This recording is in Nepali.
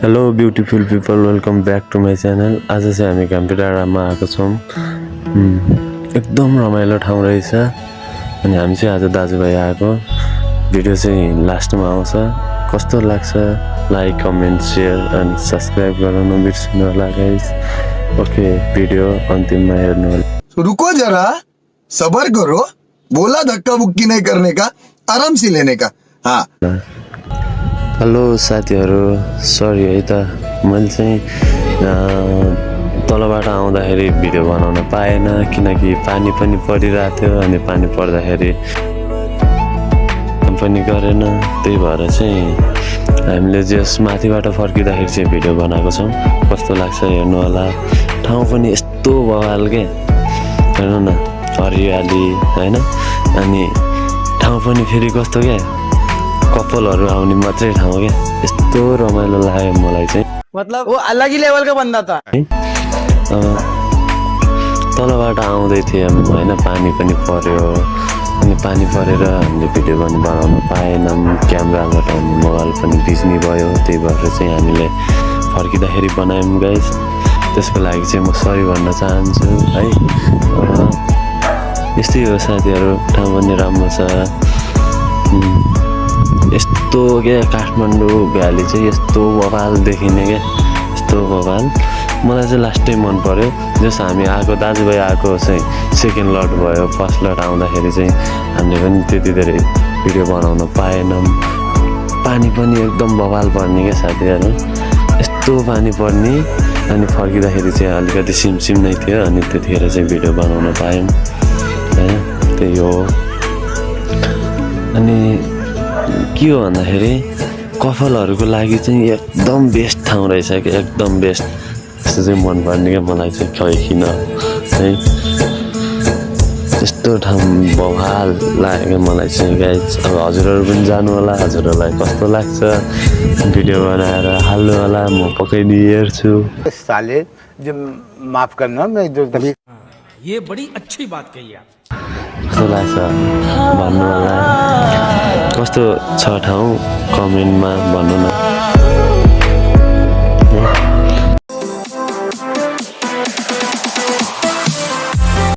Hello beautiful people, welcome back to my channel. आज चाहिँ हामी घाम्टी डाँडामा आएको छौँ। एकदम रमाइलो ठाउँ रहेछ। अनि हामी चाहिँ आज दाजुभाइ आएको। भिडियो चाहिँ लास्टमा आउँछ। कस्तो लाग्छ लाइक कमेन्ट सेयर अनि सब्सक्राइब गर्न नबिर्सनु होला गाइस। ओके, भिडियो अन्तिममा हेर्नु होला। रुको जरा, सबर करो, बोला धक्का बुक्की नहीं करने का, आराम से लेने का। हाँ। हेलो साथीहरू, सरी है त, मैले चाहिँ तलबाट आउँदाखेरि भिडियो बनाउन पाएन किनकि पानी पनि परिरहेको थियो। अनि पानी पर्दाखेरि पनि गरेन, त्यही भएर चाहिँ हामीले जस माथिबाट फर्किँदाखेरि चाहिँ भिडियो बनाएको छौँ। कस्तो लाग्छ हेर्नु होला। ठाउँ पनि यस्तो बवाल के, हेर्नु न, हरियाली होइन। अनि ठाउँ पनि फेरि कस्तो क्या, कपलहरू आउने मात्रै ठाउँ क्या। यस्तो रमाइलो लाग्यो मलाई चाहिँ। मतलब वो अलग ही लेवल का बंदा था। तलबाट आउँदै थिएँ होइन, पानी पनि पर्यो। अनि पानी परेर हामीले भिडियो पनि बनाउन पाएनौँ। क्यामेराबाट मोबाइल पनि भिज्ने भयो, त्यही भएर चाहिँ हामीले फर्किँदाखेरि बनायौँ गाइस। त्यसको लागि चाहिँ म सरी भन्न चाहन्छु है। यस्तै हो साथीहरू, ठाउँ पनि राम्रो छ। यस्तो क्या काठमाडौँ भ्याली चाहिँ यस्तो बवाल देखिने क्या, यस्तो बवाल। मलाई चाहिँ लास्टै मन पर्यो। जस हामी आएको दाजुभाइ आएको चाहिँ सेकेन्ड लट भयो। फर्स्ट लट आउँदाखेरि चाहिँ हामीले पनि त्यति धेरै भिडियो बनाउन पाएनौँ। पानी पनि एकदम बवाल पर्ने क्या साथीहरू, यस्तो पानी पर्ने। अनि फर्किँदाखेरि चाहिँ अलिकति सिमसिम नै थियो। अनि त्यतिखेर चाहिँ भिडियो बनाउन पायौँ होइन, त्यही हो। अनि के हो भन्दाखेरि कफलहरूको लागि चाहिँ एकदम बेस्ट ठाउँ रहेछ कि, एकदम बेस्ट। त्यस्तो चाहिँ मनपर्ने क्या मलाई चाहिँ, खै किन है। त्यस्तो ठाउँ बवाल लाग्यो मलाई चाहिँ गाइस। अब हजुरहरू पनि जानु होला, हजुरहरूलाई कस्तो लाग्छ भिडियो बनाएर हाल्नु होला। म पक्कै हेर्छु। साले जो माफ करना, मैं जो तभी ये बड़ी अच्छी बात कही आप। कस्तो लाग्छ भन्नु होला। कस्तो छ ठाउँ कमेन्टमा भन्नु न।